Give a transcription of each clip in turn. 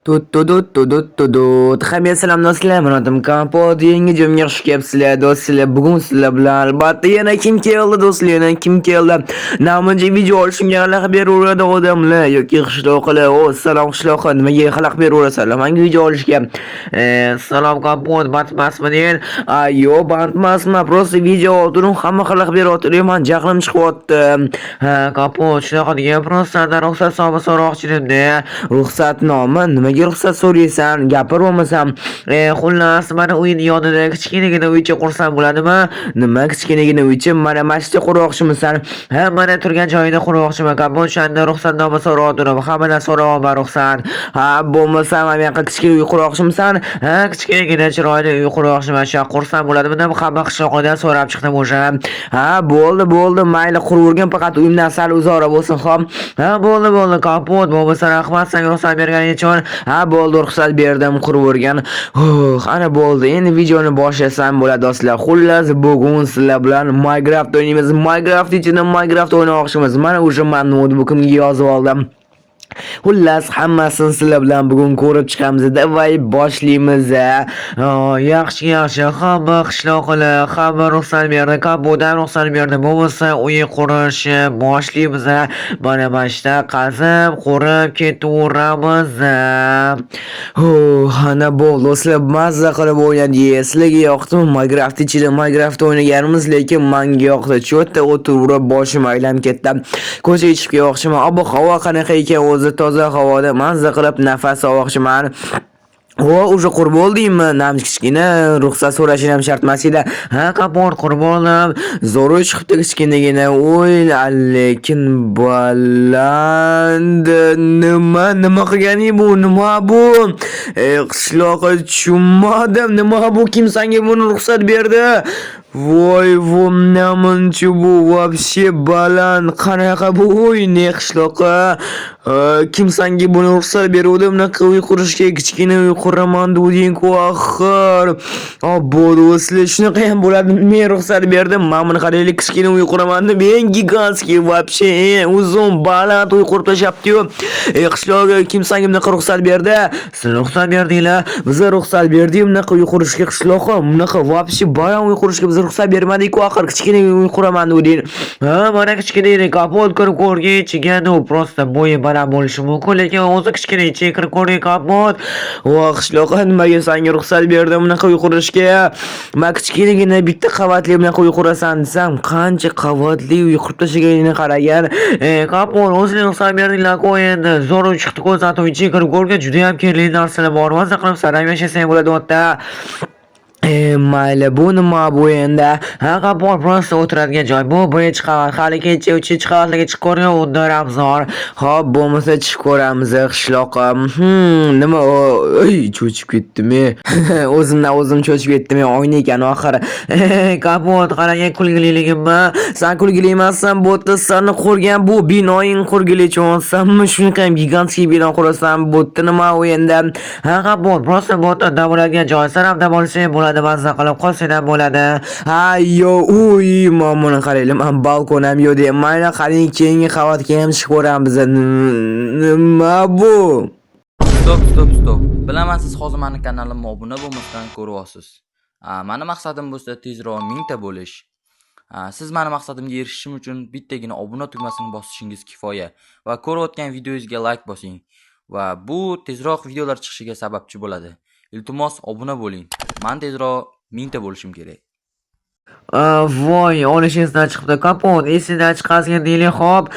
Tut tut tut tut tut. Hammaga salom, do'stlar. Men adim Kompot. Yangi videomga xush kelibsizlar, do'stlar. Bugun sizlar bilan albatta yana kim keldi, do'stlar? Yana kim keldi? Namuncha video olishimga xalaq beraveradi odamlar yoki qishloqlar. O, salom, qishloqlar. Nimaga xalaq beraverasanlar menga video olishga? Salom, Kompot, band emasmi degan? Yo'q, band emasman. Просто video oldim, hamma xalaq beryapti. Man jahlim chiqyapti. Ha, Kompot, shunaqa degan, просто sendan ruxsatnoma so'ramoqchi edim-da. Ruxsatnoma? Nimaga ruxsat so'raysan? Gapir bo'lmasam. Xullas, mana uyni yonida kichkinagina uycha qursam bo'ladimi? Nima kichkinagina uycha? Mana shu yerda qurmoqchimisan? Ha, mana turgan joyida qurmoqchiman. Kompot, o'shanda ruxsatnoma so'rayotgandim. Hammadan so'rayapman ruxsat. Ha, bo'lmasa mana bu yoqqa kichkina uy qurmoqchimisan? Ha, kichkinagina chiroyli uy qurmoqchiman. Shu qursam bo'ladimi deb hamma qishloqlardan so'rab chiqdim o'sha. Ha, bo'ldi, bo'ldi, mayli, quravergin, faqat uyimdan sal uzoqroq bo'lsin, xo'p? Ha, bo'ldi, bo'ldi, Kompot, bo'lmasa rahmat senga ruxsat berganing uchun. Ha, bo'ldi, ruxsat berdim, quravergin. Oh, ana bo'ldi. Endi videoni boshlasam bo'ladi, do'stlar. Xullas, bugun sizlar bilan Minecraft o'ynaymiz. Minecraft ichida Minecraft o'ynamoqchimiz. Mana уже men noutbukimga yozib oldim. Xullas, hammasini sizlar bilan bugun ko'rib chiqamiz. Давай boshlaymiz. Yaxshi, yaxshi. Hamma qishloqlar, hamma ruxsat berdi. Kompot ham ruxsat berdi. Bo'lmasa uy qurishni boshlaymiz. Mana shu qazib, qurib ketaveramiz. Oh, ana bo'ldi, do'stlar, mazza qilib o'ynadik. Sizlarga yoqdimi Minecraft ichida Minecraft o'ynaganimiz, lekin menga yoqdi. Cho'tta o'tirib boshim aylanib ketdi. Ko'chaga chiqib kelmoqchiman. Ob-havo qanaqa ekan o'zi, toza havoda mazza qilib nafas olmoqchiman. O, уже qurib bo'ldingmi? Nam kichkina ruxsat so'rashing ham shart emas edi. Ha, Kompot, qurib oldim. Zo'r chiqibdi kichkinagina. O'y, lekin baland. Nima qilganing bu? Nima bu? Qishloqqa tushunmadim. Nima bu? Kim senga buni ruxsat berdi? Voy, bu namuncha bu вообще baland. Qanaqa bu uy? Ne, qishloqqa? Kim senga buni ruxsat beruvdi bunaqa uy qurishga? Kichkina uy quraman degding-ku axir. Obbo, do'stlar, shunaqa ham bo'ladi. Men ruxsat berdim. Mana buni qaranglar, kichkina uy quraman deb, eng гигантский, вообще eng uzun, baland uy qurib tashlabdi-yu. Qishloqqa, kim senga bunaqa ruxsat berdi? Siz ruxsat berdinglar. Biz ruxsat berdik bunaqa uy qurishga, qishloqqa? Bunaqa вообще baland uy qurishga biz ruxsat bermadik-ku axir. Kichkina uy quraman degding. Ha, mana kichkina Kompot, kirib ko'rgin ichiga, ну, просто bo'yi baland bo'lishi mumkin, lekin o'zi kichkina, ichiga kirib ko'rgin, Kompot. Voh, qishloqqa, nimaga senga ruxsat berdim bunaqa uy qurishga? Man kichkinagina bitta qavatli bunaqa uy qurasan desam, qancha qavatli uy qurib tashlaganingni qaragan. Kompot, o'zing ruxsat berdinglar-ku endi. Zo'r uy chiqdi-ku, зато ichiga kirib ko'rgin, juda ham kerakli narsalar bor. Mazza qilib sarang yashasang bo'ladi u yerda. Mayli, bu nima bu endi? Ha, Kompot, просто o'tiradigan joy. Bu birinchi qavat, hali ikkinchi, uchinchi qavatlarga chiqib ko'rgin, undan ham zo'r. Xo'p, bo'lmasa chiqib ko'ramiz, qishloqqa. Nima o? Ey, cho'chib ketdim. O'zimdan o'zim cho'chib ketdim, oyna ekan axir. Kompot, qarang, kulgililigimmi? San kulgili emassan, bu yerda sani qurgan bu binoying qurgili cho'nsanmi? Shunaqa ham гигантский bino qurasan, bu yerda nima u endi? Ha, Kompot, просто bu yerda dam oladigan joy. San ham dam olsang bo'ladi, mazza qilib qolsang ham bo'ladi. Ha, yo, uy, mana buni qaranglar, man balkon ham yo'q deyapman. Mayli, qarang, keyingi qavatga ham chiqib ko'ramiz. Nima bu? Стоп, стоп, стоп. Bilaman, siz hozir mani kanalimga obuna bo'lmasdan ko'ryapsiz. Mani maqsadim bo'lsa tezroq 1000 ta bo'lish. Siz mani maqsadimga erishishim uchun bittagina obuna tugmasini bosishingiz kifoya va ko'rayotgan videongizga like bosing va bu tezroq videolar chiqishiga sababchi bo'ladi. Iltimos, obuna bo'ling. Man tezroq 1000 ta bo'lishim kerak. Voy, olish esdan chiqibdi. Kompot, esingdan chiqazgin deylik, xo'p.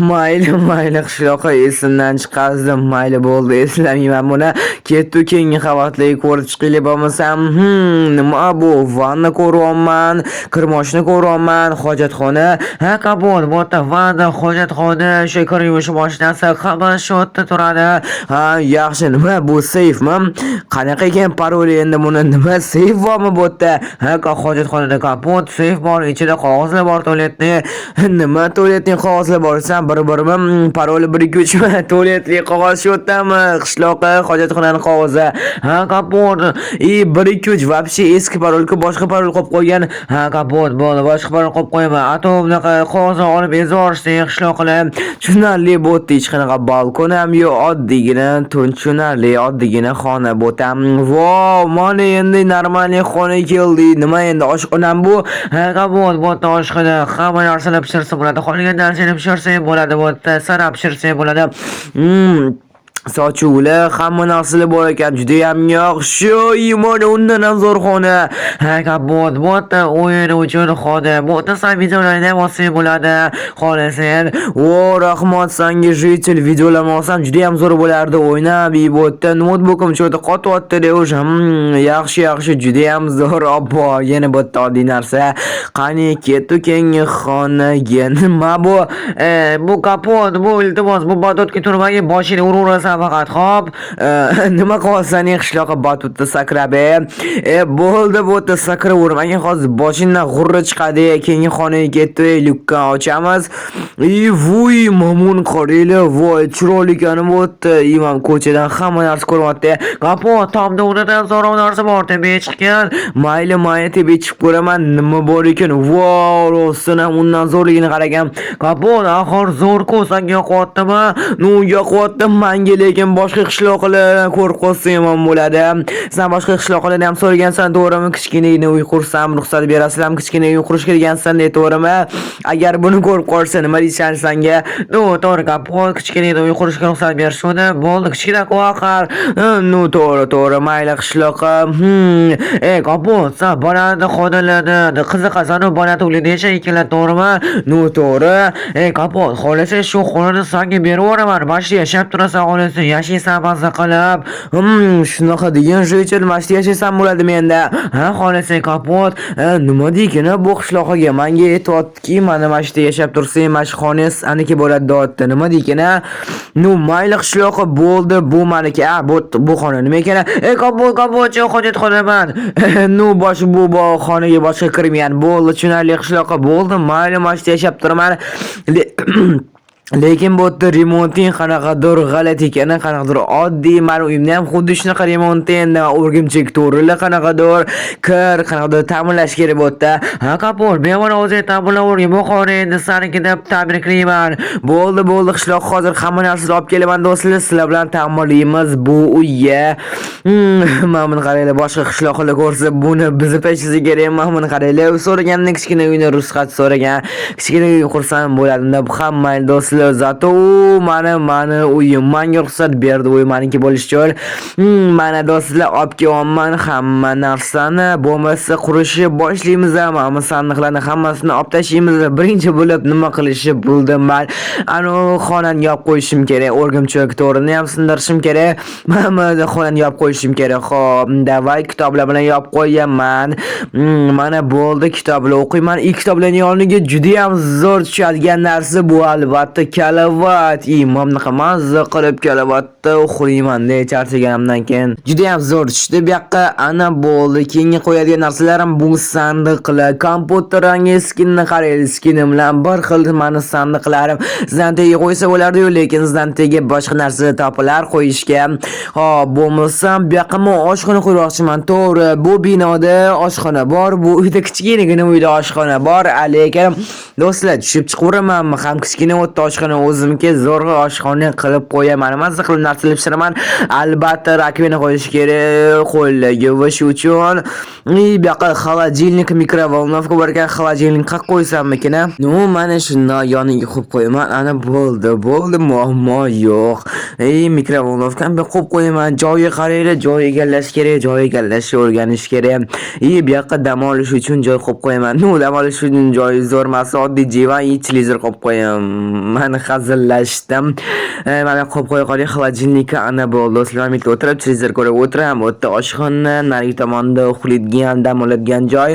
Mayli, mayli, qishloqqa, esimdan chiqazdim. Mayli, bo'ldi, eslamayman buni. Ketdi, keyingi qavatlarga ko'rib chiqaylik bo'lmasam. Nima bu? Vanna ko'ryapman, kir moshina ko'ryapman, hojatxona. Ha, Kompot, bu yerda vanna, hojatxona, o'sha kir yuvish mashinasi, hammasi shu yerda turadi. Ha, yaxshi, nima bu, seyfmi? Qanaqa ekan paroli endi buni? Nima, seyf bormi bu yerda? Ha, hojatxonada Yerda kompot, seyf bor, ichida qog'ozlar bor tualetni. Nima, tualetning qog'ozlar bor? San bir-birmi? Paroli 1 2 3 mi? Tualetli qog'oz shu yerdami? Qishloqqa hojatxonani qog'ozi. Ha, kompot. И 1 2 3 вообще eski parolku, boshqa parol qo'yib qo'ygan. Ha, kompot bo'ldi, boshqa parol qo'yib qo'yaman. А то bunaqa qog'ozni olib ezib yuborishdi qishloqlar. Tushunarli, bu yerda hech qanaqa balkon ham yo'q, oddiygina tushunarli, oddiygina xona bu yerda. Vau, mana endi нормальный xona keldi. Nima endi, oshxonam bu? Ha, kompot, bu yerda oshxona, hamma narsani pishirsa bo'ladi. Xohlagan narsani pishirsang bo'ladi bu yerda, sanab pishirsang bo'ladi. Sochuvlar, hamma narsalar bor ekan, judayam yaxshi. Mana undan ham zo'r xona. Ha, kompot, bu yerda o'yin uchun xona. Bu yerda san videolarni ham olsang bo'ladi. Xohlasang. O, rahmat sanga, житель, videolarni olsam judayam zo'r bo'lardi o'ynab. И bu yerda noutbukim что-то qotyapti уже. Yaxshi, yaxshi, judayam zo'r. Obbo, yana bu yerda oddiy narsa. Qani, ketdik keyingi xonaga. Nima bu? Bu kompot, bu, iltimos, bu batutga turmagin, boshingni uraverasan faqat, xo'p? Nima qilyapsan, qishloqqa batutda sakrab? E, bo'ldi, bu yerda sakravermagin, hozir boshingdan g'urra chiqadi. Keyingi xonaga ketdik, lyukka ochamiz. И vuy, mana qaranglar, voy, chiroyli ekan bu yerda. И mana ko'chadan hamma narsa ko'rinyapti. Kompot, tomda undan ham zo'roq narsa bor, tepaga chiqqan. Mayli, mayli, tepaga chiqib ko'raman, nima bor ekan. Vau, rostdan ham undan zo'rligini qaragan. Kompot, axir zo'r-ku, senga yoqyaptimi? Ну, yoqyapti manga, lekin boshqa qishloqlar ko'rib qolsa yomon bo'ladi. San boshqa qishloqlarni ham so'ragansan, to'g'rimi? Kichkinagina uy qursam, ruxsat berasizlarmi kichkina uy qurishga degansan, to'g'rimi? Agar buni ko'rib qolsa, nima deysan sanga? Ну, to'g'ri, kompot, kichkinagina uy qurishga ruxsat berishuvdi. Bo'ldi, kichkina-ku axir. Ну, to'g'ri, to'g'ri, mayli, qishloqqa. E, kompot, san baland xonalarni qiziqasan, u baland uylarda yashang ekanlar, to'g'rimi? Ну, to'g'ri. E, kompot, xohlasang shu xonani sanga berib yuboraman. Mana shu yashab turasan, xohlasang, yashaysan mazza qilib. Shunaqa degan, житель, mana shu yashasam bo'ladi menda. Ha, xohlasang, kompot. Nima deykin bu qishloqqa? Manga aytyaptiki, mana shu yerda yashab tursang, mana shu xonangiz aniki bo'ladi deyapti. Nima deykin? Ну, mayli, qishloqqa, bo'ldi, bu maniki. A, bu xona nima ekan? E, kompot, kompot, hojatxonaman. Ну, bosh bu xonaga boshqa kirmagan. Bo'ldi, tushunarli, qishloqqa, bo'ldi, mayli, mana shu yerda yashab turaman. Lekin bu yerda remonting qanaqadir g'alati ekan, qanaqadir oddiy. Mani uyimda ham xuddi shunaqa remont endi, o'rgimchak to'rilar qanaqadir, kir, qanaqadir ta'mirlash kerak bu yerda. Ha, kompot, bemalol o'zing ta'mirlavergin. Bu xona endi saniki deb tabriklayman. Bo'ldi, bo'ldi, qishloq, hozir hamma narsani olib kelaman, do'stlar, sizlar bilan ta'mirlaymiz bu uyga. Mana buni qaranglar, boshqa qishloqlar ko'rsa buni bizni peshisi kerak. Mana buni qaranglar, so'ragandan kichkina uyni ruxsat so'ragan. Kichkina uy qursam bo'ladi deb hamma, do'stlar, зато u mani uyim, manga ruxsat berdi uy maniki bo'lishi uchun. Mana, do'stlar, olib kelyapman hamma narsani. Bo'lmasa qurishni boshlaymiz, mana bu sandiqlarni hammasini olib tashlaymiz. Birinchi bo'lib nima qilishni bildim man. Anu xonani yopib qo'yishim kerak, o'rgimchak to'rini ham sindirishim kerak. Mana bu xonani yopib qo'yishim kerak. Xo'p, давай, kitoblar bilan yopib qo'yaman. Mana bo'ldi, kitoblar o'qiyman. И kitoblarning yoniga juda ham zo'r tushadigan narsa bu albatta кровать. И mana bunaqa mazza qilib кровать da uxlayman-da charchaganimdan keyin. Juda ham zo'r tushdi bu yoqqa. Ana bo'ldi. Keyingi qo'yadigan narsalarim bu sandiqlar. Kompyuter rangi skinni qaraylik. Skinim bilan bir xil mani sandiqlarim. Zantaga qo'ysa bo'lardi-yu, lekin zantaga boshqa narsa topilar qo'yishga. Xo'p, bo'lmasam bu yoqqa men oshxona qo'ymoqchiman. To'g'ri, bu binoda oshxona bor, bu uyda, kichkinagina uyda oshxona bor, lekin, do'stlar, tushib chiqaveramanmi? Ham kichkina o'tda oshxona, o'zimga zo'rg'a oshxona qilib qo'yaman. Mazza qilib narsalar pishiraman. Albatta, раковина qo'yish kerak, qo'llar yuvish uchun. И bu yoqqa холодильник, микроволновка bor ekan. Холодильник qayerga qo'ysammikin, a? Ну, mana shundoq yoniga qo'yib qo'yaman. Ana bo'ldi, bo'ldi, muammo yo'q. Ey, микроволновка ni bu yoqqa qo'yib qo'yaman. Joyi qaranglar, joy egallash kerak, joy egallashni o'rganish kerak. И bu yoqqa dam olish uchun joy qo'yib qo'yaman. Ну, dam olish uchun joyi zo'r emas, oddiy divan и televizor qo'yib qo'yaman. Hazillashdim. Mana qo'yib qo'ya qoling холодильник ka. Ana bo'ldi. Do'stlar, men o'tirib televizor ko'rib o'tiraman. Bu yerda oshxona, narigi tomonda uxlaydigan, dam oladigan joy.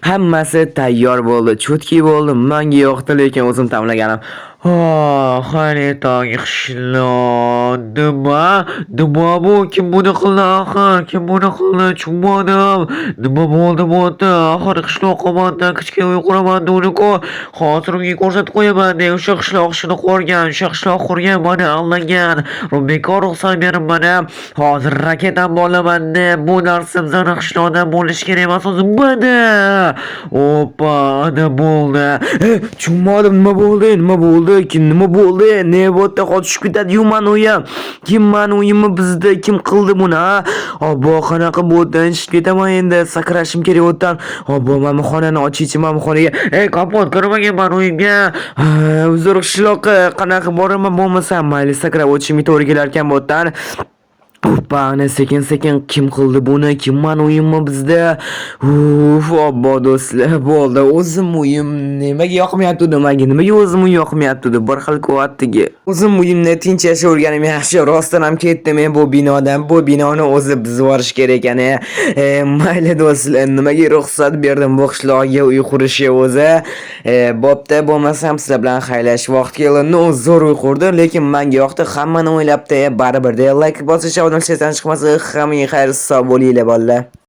Hammasi tayyor bo'ldi. Чётки bo'ldi. Menga yoqdi, lekin o'zim ta'minlaganim. Oh, xayr tong, qishloq. Nima? Nima bu? Kim buni qildi axir? Kim buni qildi? Tushunmadim. Nima bo'ldi bu yerda? Axir qishloqqa mandan kichkina uy quraman deganku. Hozir unga ko'rsatib qo'yaman de. O'sha qishloq ishini qurgan, o'sha qishloq qurgan mani aldagan. Bekor ruxsat berib mana. Hozir raketam bo'laman de. Bu narsa bizani qishloqda bo'lishi kerak emas o'zi. Mana. Oppa, ana bo'ldi. Tushunmadim, nima bo'ldi? Nima bo'ldi? Kim nima bo'ldi? Ne bu yerda hozir tushib ketadi-yu mani uyim. Kim mani uyimni buzdi? Kim qildi buni, ha? Obbo, qanaqa bu yerdan chiqib ketaman endi? Sakrashim kerak u yerdan. Obbo, mana bu xonani ochaychi, mana bu xonaga. Ey, Kompot, kirmagin mani uyimga. Ha, uzr, qishloqqa qanaqa boraman bo'lmasam, mayli, sakrab o'tishimga to'g'ri kelar ekan bu yerdan. Oppa, ana sekin-sekin kim qildi buni? Kim mani uyimni buzdi? Uf, obbo, do'stlar, bo'ldi. O'zim uyim nimaga yoqmayapti menga? Nimaga o'zim uy yoqmayapti? Bir xil quvvatdagi. O'zim uyimda tinch yashayverganim yaxshi. Rostdan ham ketdim men bu binodan. Bu binoni o'zi buzib yuborish kerak ekan. Mayli do'stlar, nimaga ruxsat berdim bu qishloqqa uy qurishga o'zi? Bo'pti, bo'lmasam sizlar bilan xayrlashish vaqti keldi. Ну, zo'r uy qurdi, lekin menga yoqdi. Hammani o'ylabdi, baribir de like bosish, obuna chiqmasa, hammaga xayr, sog' bo'linglar, bolalar.